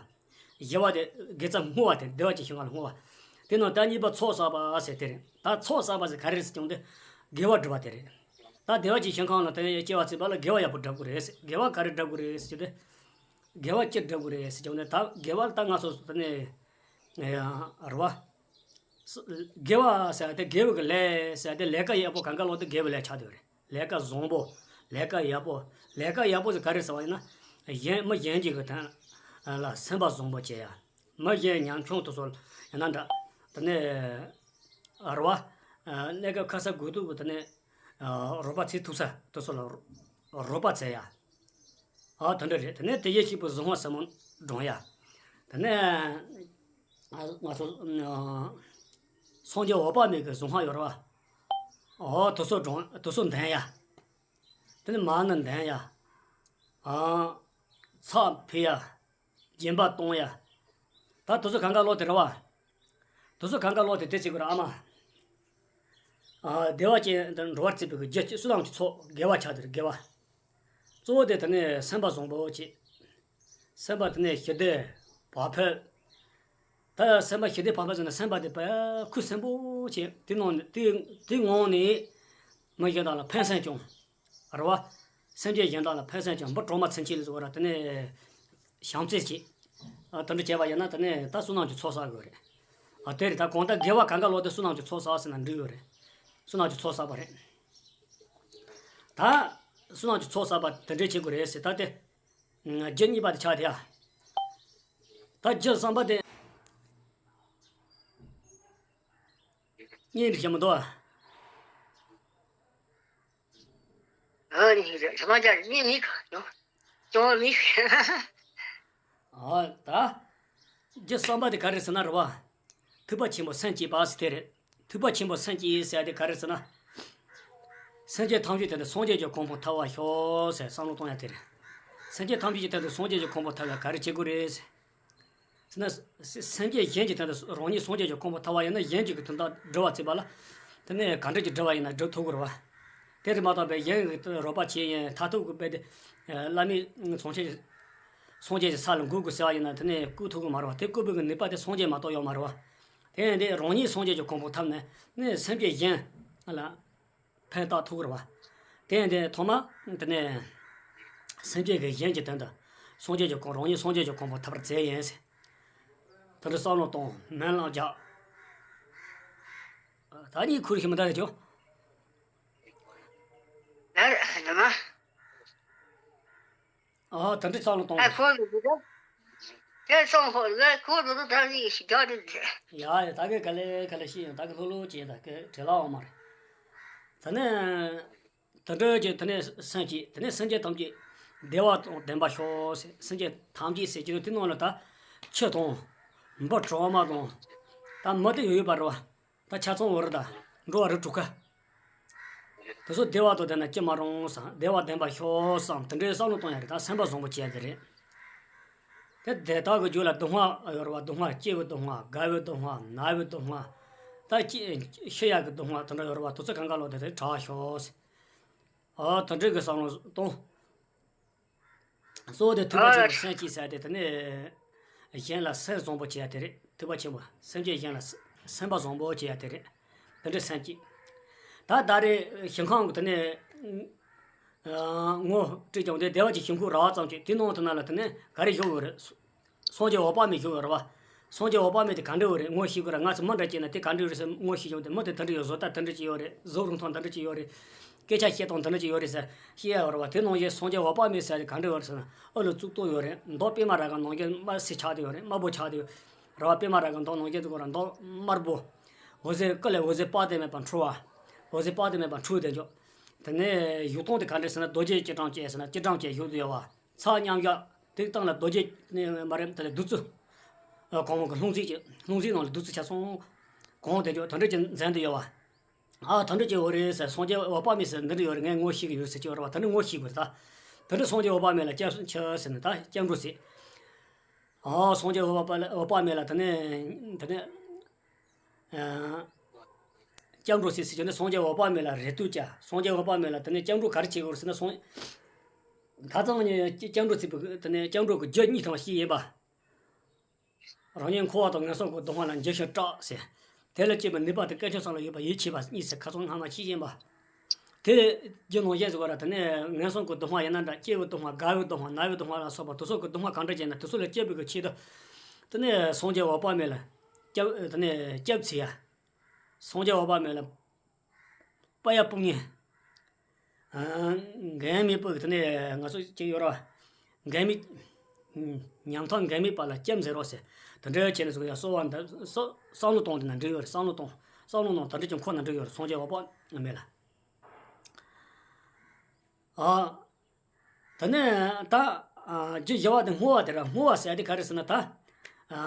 བཞི་པ་དེ་དགེ་རྩ་བསྔོ་བ་དེ་བདེ་བ་ཅན་ཞིང་ཁམས་ལ་བསྔོ་བ། དེ་ནང་ད་གཉིས་པ་ཚོགས་བསགས་པ་ཟེར་དེ་རེད། ད་ཚོགས་བསགས་པ་ཟེར་ག་རེ་རེད་ཟེར་ཀྱང་དེ་དགེ་བ་སྒྲུབ་པ་དེ་རེད། ད་བདེ་བ་ཅན་ཞིང་ཁམས་ལ་དེ་སྐྱེ་བ་བརྩིས་པ་ལ་དགེ་བ་ཡག་པོ་སྒྲུབ་དགོས་རེད་ཟེར། དགེ་བ་ག་རེ་སྒྲུབ་དགོས་རེད་ཟེར་གྱི་དེ། དགེ་བ་ཅི་སྒྲུབ་དགོས་རེད་ཟེར་ཀྱང་དེ། ད་དགེ་བ་ལ་ད་ང་ཚོ་དེ་ནས་རེད་བ། དགེ་བ་ཟེར་ཏེ་དགེ་བའི་གི་ལས་ཟེར་ཏེ་ལས་ཀ་ཡག་པོ་གང་ག་ལོག་དེ་དགེ་བའི་ལས་ཆགས་བསྡད་ཡོད་རེད། ལས་ཀ་བཟང་པོ། ལས་ཀ་ཡག་པོ། ལས་ཀ་ཡག་པོ་ཟེར་ག་རེ་ཟེར་བ་ཡིན་ན། གཞན་མི་གཞན་གྱི་གི་དོན་ལ་སེམས་པ་བཟང་པོ་བྱེད་ཡ། མི་གཞན་ཉམ་ཆུང་དེ་ཚོ་ཡིན་ན་འདྲ། དེ་ནས་རེད་བ། གནས་སྐབས་ཁ་ས་དགོས་གཏུགས་གི་དེ་ནས་རོགས་པ་བྱེད་ཐུབ་ས་དེ་ཚོ་ལ་རོགས་པ་བྱེད་ཡ། ཨ་དེ་འདྲ་རེད། དེ་ནས་དེ་ཡེ་ཤེས་པའི་གཟུངས་སྔགས་ཟབ་མོ་བགྲང་ཡ། དེ་ནས་ང་ཚོ་སངས་རྒྱས་འོད་དཔག་མེད་ཀྱི་གཟུངས་སྔགས་ཡོད་རེད་བ། ཨོ་དེ་ཚོ་བགྲང་། དེ་ཚོ་འདོན་ཡ། དེ་ནས་མར་ནི་འདོན་ཡ། ཨ་ཚགས་ཕུལ་ཡ། སྦྱིན་པ་གཏོང་ཡ། ད་དེ་ཚོ་གང་ག་ལོག་དེ་རེད་བ། དེ་ཚོ་གང་ག་ལོག་དེ་དེ་བྱེད་དགོས་རེད་ཨ་མ། ཨ་བདེ་བ་ཅན་དུ་འགྲོ་བར་བྱེད་པའི་རྒྱུ་བསོད་ནམས་ཀྱི་ཚོགས་དགེ་བ་ཆགས་དེ་རེད། དགེ་བ། གཙོ་བོ་དེ་དེ་ནས་སེམས་པ་བཟང་པོ་བྱེད། སེམས་པ་དེ་ནས་ཞི་བདེ་བག་ཕེབས། ད་སེམས་པ་ཞི་བདེ་བག་ཕེབས་ཟེར་ན་སེམས་པ་དེ་དཔེ་ཁུ་སིམ་པོ་བྱེད། དེ་ནང་ནས་དེ་དེ་ངང་ནས་མི་གཞན་དག་ལ་ཕན་སེམས་བྱུང་། རེད་བ། སེམས་ཅན་གཞན་དག་ལ་ཕན་སེམས་བྱུང་། འབུ་གྲོག་མ་ཚུན་ཆད་ལ་བཟོ་བ་ར་དེ་ནས་བྱམས་བརྩེ་བྱེད། ཨ་དེ་འདྲ་བྱས་པ་ཡིན་ན་དེ་ནས་ད་བསོད་ནམས་ཀྱི་ཚོགས་བསགས་དགོས་རེད། ཨ་དེ་རེད། ད་གང་ལྟར་དགེ་བ་གང་ག་ལོག་དེ་བསོད་ནམས་ཀྱི་ཚོགས་བསགས་ཟེར་ན་འགྲིག་ཡོད་རེད། བསོད་ནམས་ཀྱི་ཚོགས་བསགས་པ་རེད། ད་བསོད་ནམས་ཀྱི་ཚོགས་བསགས་པ་དེ་འདྲས་བྱེད་དགོས་རེད་ཟེར། ད་དེ་རྒྱུ་གཉིས་པ་དེ་ཆགས་དེ་ཡ། ད་རྒྱུ་བསམ་པ་དེ་གཉིས་འགྲིག་གི་མི་འདུག་ཨ། ཨ་ནི་རེད། ཐ་མ་ཅག་མི་མི་ག་ཡོང་། ཅོང་མི། ཨ་ད། རྒྱུ་བསམ་པ་དེ་ག་རེ་ཟེར་ན་རེད་བ། ཐེག་པ་ཆེན་པོ་སེམས་བསྐྱེད་པ་ཟེར་དེ་རེད། ཐེག་པ་ཆེན་པོ་སེམས་བསྐྱེད་ཟེར་དེ་ག་རེ་ཟེར་ན། སེམས་ཅན་ཐམས་ཅད་དོན་དུ་སངས་རྒྱས་ཀྱི་གོ་འཕང་ཐོབ་པར་ཤོག་ཟེར་བསམ་བློ་གཏོང་ཡ་དེ་རེད། སེམས་ཅན་ཐམས་ཅད་ཀྱི་དོན་དུ་སངས་རྒྱས་ཀྱི་གོ་འཕང་ཐོབ་ཡ་ག་རེ་བྱེད་དགོས་རེད་ཟེར། ཟེར་ན། སེམས་ཅན་གཞན་གྱི་དོན་དུ་རང་ཉིད་སངས་རྒྱས་ཀྱི་གོ་འཕང་ཐོབ་པ་ཡིན་ན་གཞན་གྱི་དོན་དག་སྒྲུབ་པར་བྱེད་པ་ལ། དེ་ནས་ག་འདྲ་གྱི་སྒྲུབ་པ་ཡིན་ན་སྒྲུབ་ཐུབ་ཀྱི་རེད་བ། དེ་རེད་མ་གཏོགས་པའི་གཞན་གྱི་རོགས་པ་བྱེད་ཡིན་མཐར་ཐུག་གི་དཔེ་དེ། བླ་མའི་སངས་རྒྱས། སངས་རྒྱས་ཀྱི་ས་ལ་འགོད་དགོས་ཟེར་བ་ཡིན་ན་དེ་ནས་བཀོད་ཐུབ་ཀྱི་མ་རེད་བ། དེ་བཀོད་པའི་གི་ནུས་པ་དེ་སངས་རྒྱས་མ་གཏོགས་ཡོད་མ་རེད་བ། དེ་ཡིན་དུས་རང་ཉིད་སངས་རྒྱས་ཀྱི་གོ་འཕང་ཐོབ་ནས་ནི་སེམས་ཅན་གཞན་ལ། ཕན་བཏགས་ཐུབ་ཀྱི་རེད་བ། དེ་ཡིན་དུས་ཐོག་མ། དེ་ནས། སེམས་ཅན་གྱི་གཞན་གྱི་དོན་དུ། སངས་རྒྱས་ཀྱི་གོ་རང་ཉིད་སངས་རྒྱས་ཀྱི་གོ་འཕང་ཐོབ་པར་མཛད་ཡིན་ཟེར། དེ་འདྲ་བསམ་བློ་གཏོང་སྨོན་ལམ་རྒྱག་ད་གཉིད་ཁུག་ཤེས་མི་འདུག་རེད་ཅོ། ཨ་དེ་འདྲ་བསམ་བློ་གཏོང་ཨ་དགོས། ཁོ་རུ་འདུག་ད། དེ་སོང་ཧོ་ལ་ཁོ་རུ་འདུག་ད་ནི་ཞིག་རྒྱག་འདུག་ཟེར། ཡ་ཡ་ད་གི་ག་ལེ་ག་ལེ་ཤི་ཡང་ད་གི་ལྷོད་ལྷོད་བྱས་ད་གི་བྲེལ་བ་འོང་མ་རེད། ད་ནི། དེ་འདྲ་གྱི་དེ་ནས་སེམས་བསྐྱེད། དེ་ནས་སེམས་ཅན་ཐམས་ཅད་བདེ་བ་དང་ལྡན་པར་ཤོག་ཟེར། སེམས་ཅན་ཐམས་ཅད་ཟེར་གྱི་འདུག་དེ་ནང་ལ་ད་ཁྱི་དང་འབུ་གྲོག་མ་དང་ད་མི་དེ་ཡོད་ཡོད་པ་རེད་བ། ད་ཆ་ཚང་བོ་རེད། ད་འགྲོ་བ་རིགས་དྲུག་ཀ་དེ་ཚོ་བདེ་བ་དང་ལྡན་ན་ཅི་མ་རུང་བསམ། བདེ་བ་ལྡན་པར་ཤོག་བསམ། དེ་འདྲའི་བསམ་བློ་གཏོང་ཡ་རེད། ད་སེམས་པ་བཟང་པོ་བྱས་དེ་རེད། དེ་དེ་དག་གི་རྒྱུད་ལ་སྡུག་བསྔལ་ཡོད་རེད་བ། སྡུག་བསྔལ། སྐྱེ་བའི་སྡུག་བསྔལ། རྒ་བའི་སྡུག་བསྔལ། ན་བའི་སྡུག་བསྔལ། ད་སྐྱེ་ཤི་ཡག་གི་སྡུག་བསྔལ་དེ་འདྲ་ཡོད་རེད་བ། དེ་ཚོ་གང་ག་ལོག་དེ་དེ་དྲག་ཤོག་ཟེར། ཨ་དེ་འདྲའི་གི་བསམ་བློ་གཏོང་། གཙོ་བོ་དེ་ཐོས་པ་ཆེན་པོ་སེམས་བསྐྱེད་ཟེར་དེ། དེ་ནས་གཞན་ལ་སེམས་བཟང་པོ་བྱེད་ཡ་དེ་རེད། ཐོས་པ་ཆེན་པོ། སེམས་ཅན་གཞན་ལ་སེམས་པ་བཟང་པོ་བྱེད་ཡ་དེ་རེད། དེ་འདྲའི་སེམས་བསྐྱེད། ད་ད་རེས་ཞིང་ཁམས་ཀྱི་དེ་ནས་ངོ་སྤྲད་ཀྱང་དེ་བདེ་བ་ཅན་ཞིང་ཁམས་རག་པ་ཙམ་གྱིས། དེ་ནང་དུ་ན་ལ་དེ་ནས་ག་རེ་བཞུགས་ཡོད་རེད། སངས་རྒྱས་འོད་དཔག་མེད་བཞུགས་ཡོད་རེད་བ། སངས་རྒྱས་འོད་དཔག་མེད་དེ་ག་འདྲ་བོ་རེད་ངོ་ཤེས་དགོས་ར། ང་ཚོ་མི་འདྲ་བྱས་ན་དེ་ག་འདྲ་བོ་རེད་ཟེར་ངོ་ཤེས་ཀྱང་དེ། མི་དེ་དེ་འདྲ་ཡོད། བཟོ་ལྟ་དེ་འདྲ་ཅིག་ཡོད་རེད། གཟུགས་རིང་ཐུང་དེ་འདྲ་ཅིག་ཡོད་རེད། སྐད་ཆ་བཤད་སྟངས་དེ་འདྲ་ཅིག་ཡོད་རེད་ཟེར་བཤད་ཡ་ཡོད་རེད་བ། དེ་ནང་བཞིན་སངས་རྒྱས་འོད་དཔག་མེད་ཟེར་དེ་ག་འདྲ་ཡོད་རེད་ཟེར་ན། ཨ་ལོ་གཙུག་ཏོར་ཡོད་རེད། མདོག་པད་མ་ར་ག་ནང་བཞིན་དམར་སེར་ཆགས་དེ་ཡོད་རེད། དམར་པོ་ཆགས་དེ་ཡོད་རེད་བ། པད་མ་ར་ག་མདོག་ནང་བཞིན་དེ་ཁོ་ར་མདོག་དམར་པོ། འོད་ཟེར་སྐུ་ལས་འོད་ཟེར་དཔག་ཏུ་མེད་པ་འཕྲོ་བ། འོད་ཟེར་དཔག་ཏུ་མེད་པ་འཕྲོས་དེ་འཇོག་དེ་ནས་བཞུགས་སྟངས་དེ་ག་འདྲ་ཟེར་ན། རྡོ་རྗེ་སྐྱིལ་ཀྲུང་བཅས་ཟེར་ན་སྐྱིལ་ཀྲུང་བཅས་བཞུགས་དེ་ཡོད་བ། ཕྱག་མཉམ་བཞག་དེའི་སྟེང་ལ་རྡོ་རྗེ་ནི་མ་རེད། དེ་ལ་བདུད་རྩི་གང་བ་གི་ལྷུང་བཟེད་ཀྱི། ལྷུང་བཟེད་ནང་ལ་བདུད་རྩི་ཆ་ཚང་གང་དེ་འཇོག་དེ་འདྲ་ཅིག་མཛད་དེ་ཡོད་བ། ཨ་དེ་འདྲ་ཅིག་ཡོད་རེད་ཟེར། སངས་རྒྱས་འོད་དཔག་མེད་ཟེར་འདི་འདྲ་ཡོད་རེད། ངས་ངོ་ཤེས་ཀྱི་ཡོད་ཟེར་གྱི་ཡོད་རེད་བ། དེ་འདྲ་ངོ་ཤེས་དགོས་ད། དེ་འདྲ་སངས་རྒྱས་འོད་དཔག་མེད་ལ་སྐྱབས་སུ་མཆི་ཟེར་ནས་ད་སྐྱབས་འགྲོ་ཟེར། ཨ་སངས་རྒྱས་འོད་དཔག་འོད་དཔག་མེད་ལ་དེ་ནས་དེ་ནས་ཨ་སྐྱབས་འགྲོ་ཟེར་ཟེར་གྱི་ནས་སངས་རྒྱས་འོད་དཔག་མེད་ལ་རེ་ལྟོས་བྱ། སངས་རྒྱས་འོད་དཔག་མེད་ལ་དེ་ནས་སྐྱབས་འགྲོ་ག་རེ་བྱེད་དགོས་ཟེར་ན། སངས་ད་ཚང་ནས་སྐྱབས་འགྲོ་ཟེར་བའི་དེ་ནས་སྐྱབས་འགྲོ་གི་རྒྱུ་གཉིས་ཐམ་ཤེས་ཡིན་པ། རང་ཉིད་འཁོར་བ་དང་ངན་སོང་གི་སྡུག་བསྔལ་ལ་འཇིགས་ཤིང་སྐྲག་ཟེར། དེ་ལ་སྐྱེས་པའི་ནུས་པ་དེ་དཀོན་མཆོག་གསུམ་ལ་ཡོད་པ་ཡིད་ཆེས་པ་གཉིས་ཟེར། ཁ་སང་སྔ་མ་ཤེས་བཞིན་པ། དེ་རྒྱུ་ནང་བཞིན་ཟེར་བ་ར། དེ་ནས་ངན་སོང་གི་སྡུག་བསྔལ་ཡིན་ན་འདྲ། སྐྱེ་བའི་སྡུག་བསྔལ། རྒ་བའི་སྡུག་བསྔལ། ན་བའི་སྡུག་བསྔལ་ལ་སོགས་པ་དེ་ཚོ་གི་སྡུག་བསྔལ་གང་འདྲ་ཅིག་ཡིན་ན་དེ་ཚོ་ལས་སྐྱོབ་པའི་གི་ཆེད་དུ། དེ་ནས་སངས་རྒྱས་འོད་དཔག་མེད་ལ་སྐྱབས་དེ་ནས་སྐྱབས་འཚོལ་ཡ། སངས་རྒྱས་འོད་དཔག་མེད་ལ་དཔལ་དབྱངས་དཔུང་གཉེན། ཨ་འགལ་མེད་པོ་གི་དེ་ནས་ང་ཚོ་ཅིག་ཡོད་ར། འགལ་མེད། ཉམ་ཐག་འགལ་མེད་པ་ལ་སྐྱབས་འཚོལ་རོགས་ཟེར། དེ་འདྲ་བྱས་ནས་སུ་ཡ་གསོལ་བ་འདེབས། གསོལ་བསམ་བློ་གཏོང་དེ་ན་འགྲིག་ཡོད་རེད། བསམ་བློ་གཏོང་། བསམ་བློ་ནང་དེ་འདྲ་ཅིག་འཁོར་ན་འགྲིག་ཡོད་རེད། སངས་རྒྱས་འོད་དཔག་མེད་ལ། ཨ་དེ་ནས་ད་ཨ་རྒྱུ་བཞི་པ་དེ་བསྔོ་བ་དེ་ར། བསྔོ་བ་ཟེར་དེ་ག་རེ་ཟེར་ན་ད། ཨ་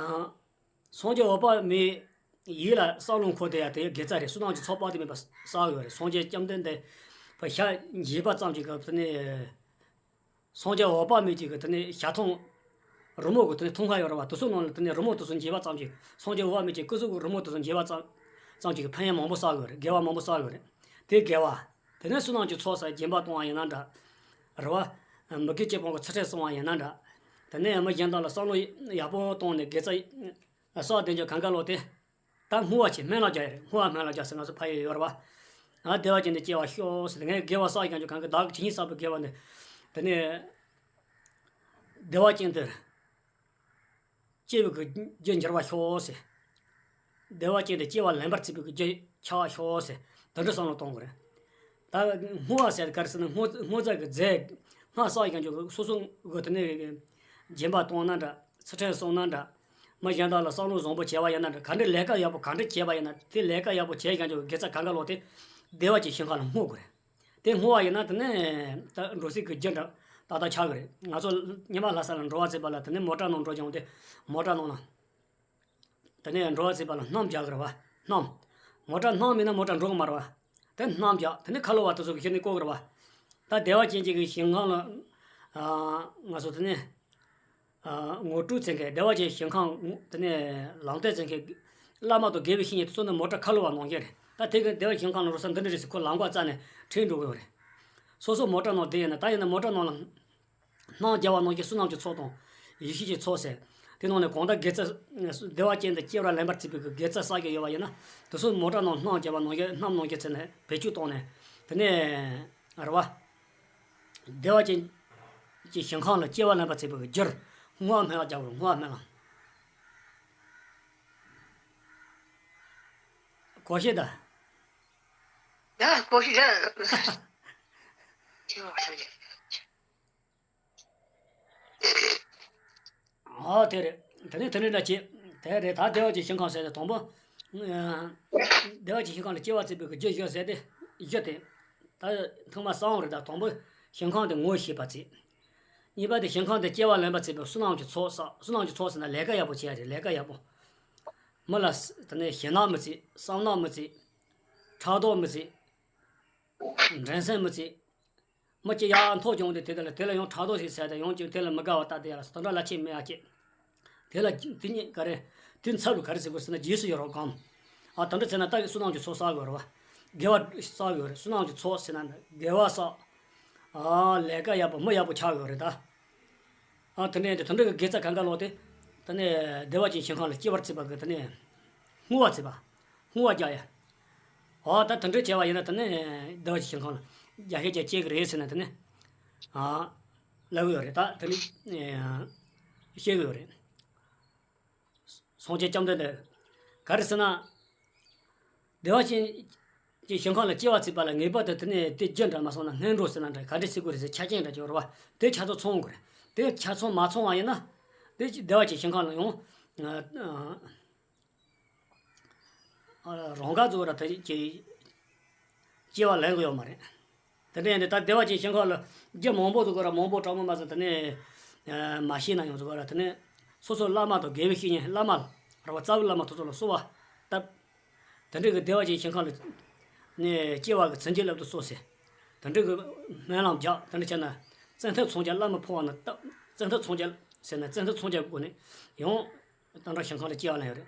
སངས་རྒྱས་འོད་དཔག་མེད་ཡིད་ལ་བསམ་བློ་འཁོར་དེ་ཡ་དེ་དགེ་རྩ་རེད། བསོད་ནམས་ཀྱི་ཚོགས་དཔག་ཏུ་མེད་པ་བསགས་ཡོད་རེད། སངས་རྒྱས་བཅོམ་ལྡན་འདས་ཕར་ཞལ་མཇལ་བ་ཙམ་གྱིས་གི་དེ་ནས་སངས་རྒྱས་འོད་དཔག་མེད་ཀྱི་གི་དེ་ནས་ཞལ་མཐོང་། རི་མོ་གི་དེ་ནས་མཐོང་སྣང་ཡོད་རེད་བ། དེ་ཚོ་ནང་ལ་དེ་ནས་རི་མོ་དེ་ཚོ་མཇལ་བ་ཙམ་གྱིས། སངས་རྒྱས་འོད་དཔག་མེད་ཀྱི་སྐུ་གཟུགས་ཀྱི་རི་མོ་དེ་ཚོ་མཇལ་བ་ཙམ་ཙམ་གྱིས་གི་ཕན་ཡོན་མང་པོ་བསགས་ཡོད་རེད། དགེ་བ་མང་པོ་བསགས་ཡོད་རེད། དེ་དགེ་བ། དེ་ནས་བསོད་ནམས་ཀྱི་ཚོགས་ཟེར་སྦྱིན་པ་གཏོང་བ་ཡིན་ན་འདྲ། རེད་བ། མི་དགེ་བཅུ་སྤོང་གི་ཚུལ་ཁྲིམས་སྲུང་བ་ཡིན་ན་འདྲ། དེ་ནས་མི་གཞན་དག་ལ་བསམ་བློ་ཡག་པོ་བཏང་ནས་དགེ་རྩ་བསགས་བསྡད་རྒྱུ་གང་ག་ལོག་དེ། ད་བསྔོ་བ་བྱེད། སྨོན་ལམ་རྒྱག་ཡ་རེད། བསྔོ་བ་སྨོན་ལམ་རྒྱག་ཟེར་ང་ཚོ་ཕ་ཡུལ་ཡོད་རེད་བ། ཨ་བདེ་བ་ཅན་དུ་སྐྱེ་བར་ཤོག་ཟེར། ངས་དགེ་བ་བསགས་ཀྱང་རྒྱུ་གང་གི་བདག་གི་ཇི་སྙེད་བསགས་པའི་དགེ་བ་ནི། དེ་ནས་བདེ་བ་ཅན་དུ་སྐྱེ་བའི་གི་རྒྱུར་འགྱུར་བར་ཤོག་ཟེར། བདེ་བ་ཅན་དུ་སྐྱེ་བ་ལེན་པར་བྱེད་པའི་གི་རྒྱུར་འཆར་བར་ཤོག་ཟེར། དེ་འདྲ་བསམ་བློ་གཏོང་དགོས་རེད། ད་བསྔོ་བ་ཟེར་ག་རེ་ཟེར་ན། བསྔོ་བསྔོ་རྫས་ཀྱི་རྫས་སྔར་བསགས་ཀྱང་ཆོག་གི། སོ་སོ་གི་དེ་ནས་སྦྱིན་པ་གཏོང་ན་འདྲ། ཚུལ་ཁྲིམས་བསྲུང་ན་འདྲ། མི་གཞན་དག་ལ་བསམ་བློ་བཟང་པོ་བྱས་པ་ཡིན་ན་འདྲ། ག་འདྲའི་ལས་ཀ་ཡག་པོ་ག་འདྲ་བྱས་པ་ཡིན་ན། དེ་ལས་ཀ་ཡག་པོ་བྱས་ཀྱང་ཆོག་གི། དགེ་རྩ་གང་ག་ལོག་དེ་བདེ་བ་ཅན་ཞིང་ཁམས་ལ་བསྔོ་དགོས་རེད། དེ་བསྔོ་བ་ཡིན་ན་དེ་ནས་ད་འགྲོ་སའི་གི་རྒྱུ་འདྲ་ཏག་ཏག་ཆགས་གི་རེད། ང་ཚོ་སྔོན་མ་ལྷ་ས་ལ་འགྲོ་བ་བྱེད་པ་ལ་དེ་ནས་མོ་ཊ་ནང་འགྲོ་ཀྱང་དེ་མོ་ཊ་ནང་ལ། དེ་ནས་འགྲོ་བ་བྱེད་པ་ལ་སྣམ་རྒྱག་གི་རེད་བ། སྣམ། མོ་ཊ་སྣམ་མེད་ན་མོ་ཊ་འགྲོ་གི་མ་རེད་བ། དེ་སྣམ་རྒྱག་དེ་ནས་ཁ་ལོ་བ་དེ་ཚོ་གི་གཞི་ནས་བཀོག་གི་རེད་བ། ད་བདེ་བ་ཅན་གྱི་གི་ཞིང་ཁམས་ལ། ཨ་ང་ཚོ་དེ་ནས་ཨ་ངོ་སྤྲོད་བྱེད་མཁན། བདེ་བ་ཅན་ཞིང་ཁམས་དེ་ནས་ལམ་སྟོན་བྱེད་མཁན་བླ་མ་དང་དགེ་བའི་བཤེས་གཉེན་དེ་ཚོ་ནི་མོ་ཊ་ཁ་ལོ་བ་ནང་བཞིན་རེད། ད་དེ་གི་བདེ་བ་ཞིང་ཁམས་ལ་འགྲོ་ས་འདི་འདྲ་རེད་ཟེར་ཁོ་ལམ་ཁ་རྩ་ནས་ཁྲིད་འགྲོ་གི་ཡོད་རེད། སོ་སོ་མོ་ཊ་ནང་བསྡད་ཡོད་ན། ད་ཡིན་ན་མོ་ཊ་ནང་ལ་སྣམ་རྒྱག་པ་ནང་བཞིན་བསོད་ནམས་ཀྱི་ཚོགས་དང་ཡེ་ཤེས་ཀྱི་ཚོགས་ཟེར། དེ་ནང་ནས་གང་ལྟར་དགེ་རྩ་བདེ་བ་ཅན་དུ་སྐྱེ་བར་ལེན་པར་བྱེད་པའི་གི་དགེ་རྩ་བསགས་ཀྱི་ཡོད་པ་ཡིན་ན། དེ་ཚོ་མོ་ཊ་ནང་སྣམ་རྒྱག་པ་ནང་བཞིན། སྣམ་ནང་བཞིན་བྱས་ནས་བེད་སྤྱོད་བཏང་ནས། དེ་ནས་རེད་བ། བདེ་བ་ཅན་གྱི་ཞིང་ཁམས་ལ་སྐྱེ་བ་ལེན་པར་བྱེད་པའི་གི་རྒྱུར་བསྔོ་བ་སྨོན་ལམ་རྒྱག་དགོས། བསྔོ་བ་སྨོན་ལམ། གོ་ཤེས་ད། ཡ་གོ་ཤེས་རེད། ཨོ་དེ་རེད། དེ་ནས་དེ་ནས་འདྲ་བྱེད། དེ་རེད། ད་བདེ་བ་ཅན་ཞིང་ཁམས་ཟེར་ཏེ་དང་པོ། ཨ་བདེ་བ་ཅན་ཞིང་ཁམས་ལ་སྐྱེ་བར་བྱེད་པའི་གི་རྒྱུ་བཞི་ཟེར་ཏེ། བཞི་དེ། ད་ཐེངས་མ་གསུམ་རེད། ད་དང་པོ་ཞིང་ཁམས་དེ་ངོ་ཤེས་པ་བྱེད། གཉིས་པ་དེ་ཞིང་ཁམས་དེ་སྐྱེ་བ་ལེན་པ་བྱེད་པའི་བསོད་ནམས་ཀྱི་ཚོགས་བསགས། བསོད་ནམས་ཀྱི་ཚོགས་ཟེར་ན་ལས་ཀ་ཡག་པོ་བྱེད་ཡ་རེད། ལས་ཀ་ཡག་པོ། མི་ལ་ད་ནི་ཞེད་སྣང་མི་བྱེད། བསམ་ནག་མི་བྱེད། ཕྲག་དོག་མི་བྱེད། འགྲན་སེམས་མི་བྱེད། མི་གཅིག་ཡར་འཐོར་བྱུང་སྟེ་དེ་དེ་ལ་དེ་ལ་ཡང་ཕྲག་དོག་ཞིག་ཟེར་ཏེ་ཡང་ཅིག་དེ་ལ་མི་དགའ་བ་ལྟ་དེ་ཡ་ལ་དེ་འདྲ་ལ་ཆེས་མེད་ཡ་ཅིག་དེ་ལ་དེ་ཉིད་ག་རེ། དེ་འཚབ་རུ་ག་རེ་ཟེར་དགོས་ཟེར་ན་རྗེས་སུ་ཡི་རང་གམ། ཨ་དེ་འདྲ་ཟེར་ན་ད་གི་བསོད་ནམས་ཀྱི་ཚོགས་བསགས་དགོས་རེད་བ། དགེ་བ་བསགས་དགོས་རེད། བསོད་ནམས་ཀྱི་ཚོགས་ཟེར་ན་དགེ་བ་བསགས། ཨ་ལས་ཀ་ཡག་པོ་མི་ཡག་པོ་ཆགས་དགོས་རེད་ད། ཨ་དེ་ནས་དེ་དེ་འདྲ་གི་དགེ་རྩ་གང་ག་ལོག་སྟེ། དེ་ནས་བདེ་བ་ཅན་ཞིང་ཁམས་ལ་སྐྱེ་བར་བྱེད་པ་གི་དེ་ནས་བསྔོ་བ་བྱེད་པ། བསྔོ་བ་རྒྱག་ཡ། ཨོ་ད་དེ་འདྲ་བྱས་པ་ཡིན་ན་དེ་ནས་བདེ་བ་ཅན་ཞིང་ཁམས་ལ་རྒྱ་ཤེས་ཀྱང་སྐྱེ་གི་རེད་ཟེར་ན་དེ་ནས། ཨ་ལབ་ཡོད་རེད། ད་དེ་ནས་བཤད་གི་ཡོད་རེད། སངས་རྒྱས་བཅོམ་ལྡན་འདས་ག་རེ་ཟེར་ན། བདེ་བ་ཅན་གྱི་ཞིང་ཁམས་ལ་སྐྱེ་བ་བྱེད་པ་ལ་ངེས་པར་དུ་དེ་ནས་དེ་རྒྱུ་འདྲ་མ་སོང་ན་སྔོན་འགྲོ་ཟེར་ན་འདྲ་ག་འདྲ་བྱེད་དགོས་རེད་ཟེར་ཆ་རྐྱེན་འདྲ་ཅིག་ཡོད་རེད་བ། དེ་ཆ་ཚང་ཚང་དགོས་རེད། དེ་ཆ་ཚང་མ་ཚང་བ་ཡིན་ན། དེ་བདེ་བ་ཅན་ཞིང་ཁམས་ལ་ཡང་རང་དགའ་ཚོ་ར་དེ་ཀྱི་སྐྱེ་བ་ལེན་གི་ཡོད་མ་རེད། དེ་ནས་འདི་ད་བདེ་བ་ཅན་ཞིང་ཁམས་ལ་རྒྱུ་མང་པོ་ཚོ་ག་ར་མང་པོ་གྲངས་མང་མ་ཟིན་དེ་ནས་མ་ཤེས་ན་ཡང་ཚོ་ག་ར་དེ་ནས་སོ་སོ་བླ་མ་དང་དགེ་བའི་བཤེས་གཉེན་བླ་མ་ར་བ་རྩ་བའི་བླ་མ་དེ་ཚོ་ལ་གསོལ་བ་བཏབ། དེ་འདྲའི་གི་བདེ་བ་ཅན་ཞིང་ཁམས་ལ་ནས་སྐྱེ་བ་གི་མཚན་བརྗོད་སློབ་ཏུ་གསོལ་ཟེར། དེ་འདྲའི་གི་སྨོན་ལམ་རྒྱག་དེ་འདྲ་བྱས་ན་བཙན་ཐབས་མཚོན་ཆ་བླ་མ་འཕོ་བ་ན་བཏབ། བཙན་ཐབས་མཚོན་ཆ་ཟེར་ན་བཙན་ཐབས་མཚོན་ཆ་གི་སྒོ་ནས་ཡང་དེ་འདྲ་ཞིང་ཁམས་ལ་སྐྱེ་བ་ལེན་ཡོད་རེད།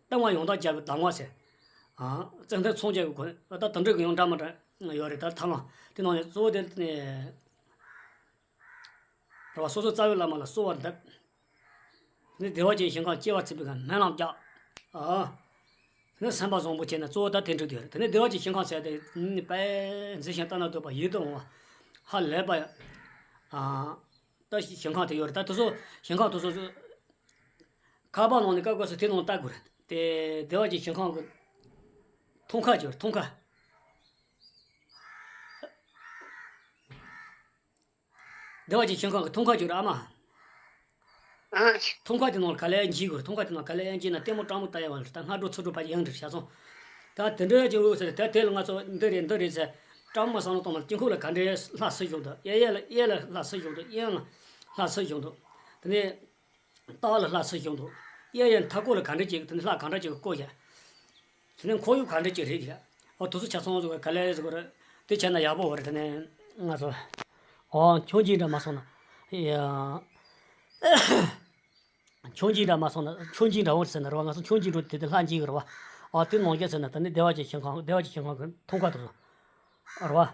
གཏང་བ་ཡང་དག་རྒྱལ་པོའི་གདམས་ངག་ཟེར། ཨ་བཙན་ཐབས་མཚོན་ཆ་གི་སྒོ་ནས་ད་དེ་འདྲའི་གི་ཡང་འདྲ་མི་འདྲ་ཡོད་རེད། ད་ཐབས་ལམ་དེ་ནང་ནས་གཙོ་བོ་དེ་ནས། རེད་བ། སོ་སོ་རྩ་བའི་བླ་མ་ལ་གསོལ་བ་འདེབས། དེ་ནས་བདེ་བ་ཅན་ཞིང་ཁམས་སྐྱེ་བར་བྱེད་པའི་སྨོན་ལམ་རྒྱག་ཨ། དེ་ནས་སེམས་པ་བཟང་པོ་བྱས་ནས་གཙོ་བོ་ད་དེ་འགྲིག་དུས་རེད། དེ་ནས་བདེ་བ་ཅན་ཞིང་ཁམས་ཟེར་དེ་ནི་དཔེ་མཛེས་ཤིང་ལྟ་ན་སྡུག་པ་ཡིད་དུ་འོང་བ། ཧ་ལས་པ་ཡ། ཨ། ད་ཞིང་ཁམས་དེ་ཡོད་རེད། ད་དེ་ཚོ་ཞིང་ཁམས་དེ་ཚོ་ཁ་པར་ནང་ནས་སྐབས་སྐབས་སུ་དེ་ནང་ལྟ་དགོས་རེད། དེ་བདེ་བ་ཅན་ཞིང་ཁམས་ཀྱི་འཐུང་ཁ་ཅིག་ཡོད་རེད། འཐུང་ཁ། བདེ་བ་ཅན་ཞིང་ཁམས་ཀྱི་འཐུང་ཁ་ཅིག་རེད་ཨ་མ། ཨ། འཐུང་ཁ་དེ་ནང་ལ་ག་ལེར་འཇིག་དགོས། འཐུང་ཁ་དེ་ནང་ག་ལེར་འཇིག་ན་ལྟད་མོ་སྤྲང་མོ་ལྟ་ཡ་བ་རེད། ད་སྔ་དྲོ་ཚུར་འགྲོ་བར་ཡང་འགྲིག་བྱ་སོང་། ད་དེ་འདྲ་ཅིག་འུ་ཟེར་ད་དེ་ལ་ང་ཚོ་འདི་རེད་འདི་རེད་ཟེར། སྤྲང་མོ་བསམ་བློ་གཏོང་མ་དཀྱིལ་འཁོར་ལ་ག་འདྲའི་ལྷ་སུ་བཞུགས་འདུག་གཡས་གཡས་ལ་གཡས་ལ་ལྷ་སུ་བཞུགས་འདུག་གཡོན་ལ་ལྷ་སུ་བཞུགས་འདུག་དེ་ནས་ལྟག་ལ་ལྷ་སུ་བཞུགས་འདུག་གཡས་གཡོན་མཐའ་སྐོར་ལ་ག་འདྲ་ཅིག་དེ་ནས་ལྷ་ག་འདྲ་ཅིག་བསྐོར་བཞག་དེ་ནས་ཁོར་ཡུག་ག་འདྲ་ཅིག་རེད་ཀྱི། ཨོ་དེ་ཚོ་ཆ་ཚང་ཟེར་ག་ལེར་ཟེར་གོ་རེད། དེ་བྱས་ན་ཡག་པོ་བ་རེད། དེ་ནས་ང་ཚོ་ཨོ་ཁྱོད་ཀྱིས་འདྲ་མ་སོང་ན་ཡ། ཁྱོད་ཀྱིས་འདྲ་མ་སོང་ན་ཁྱོད་ཀྱིས་འདྲ་བོ་ཟེར་ན་རེད་བ། ང་ཚོ་ཁྱོད་ཀྱིས་འགྲོ་དེ་དེ་ལྷ་འཇིག་གི་རེད་བ། ཨོ་དེ་ནང་བཞིན་ཟེར་ན་དེ་ནས་བདེ་བ་ཅན་ཞིང་ཁམས་བདེ་བ་ཅན་ཞིང་ཁམས་ཀྱི་འཐུང་ཁ་དེ་ཚོ་རེད་བ།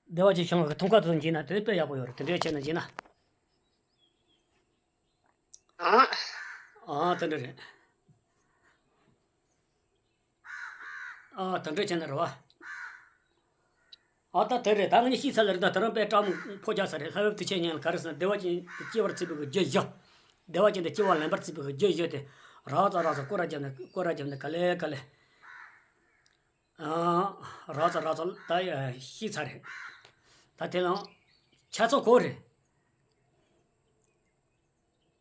བདེ་བ་ཅན་ཞིང་ཁམས་ཀྱི་འཐུང་ཁ་དེ་ཚོ་འཇིག་ན་དེ་ནས་དཔེ་ཡག་པོ་ཡོད་རེད། དེ་འདྲའི་བྱས་ན་འཇིག་ན། ཨ། ཨ་དེ་འདྲ་རེད། ཨ་དེ་འདྲ་བྱས་ན་རེད་བ། ཨ་ད་དེ་རེད། ད་ང་གཉིས་ཤེས་ཚར་ལ་རེད། ད་དེ་རིང་དཔེ་སྤྲང་མོ་ཕོ་རྒྱག་ས་རེད། ལྷ་བབས་དུས་ཆེན་ཉིན་ལ་ག་རེ་ཟེར་ན་བདེ་བ་ཅན་དུ་སྐྱེ་བར་བྱེད་པའི་རྒྱུ་བཞི། བདེ་བ་ཅན་དུ་སྐྱེ་བ་ལེན་པར་བྱེད་པའི་རྒྱུ་བཞི་དེ་རགས་ཙམ་རགས་ཙམ་སྐོར་ར་བརྒྱབ་ནས་སྐོར་ར་བརྒྱབ་ནས་ག་ལེ་ག་ལེ། ཨ། རགས་ཙམ་རགས་ཙམ་ད་ཡ་ཤེས་ཚར་རེད། ད་དེ་ལ་ཆ་ཚང་གོ་རེད།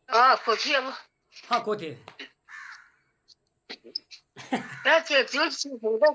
ཨ་གོ་ཐུབ་ཡ་ལ། ཧ་གོ་དེ། ད་ཁྱེད་ཚོས་ཅི་ཞིག་དེ་འདྲ་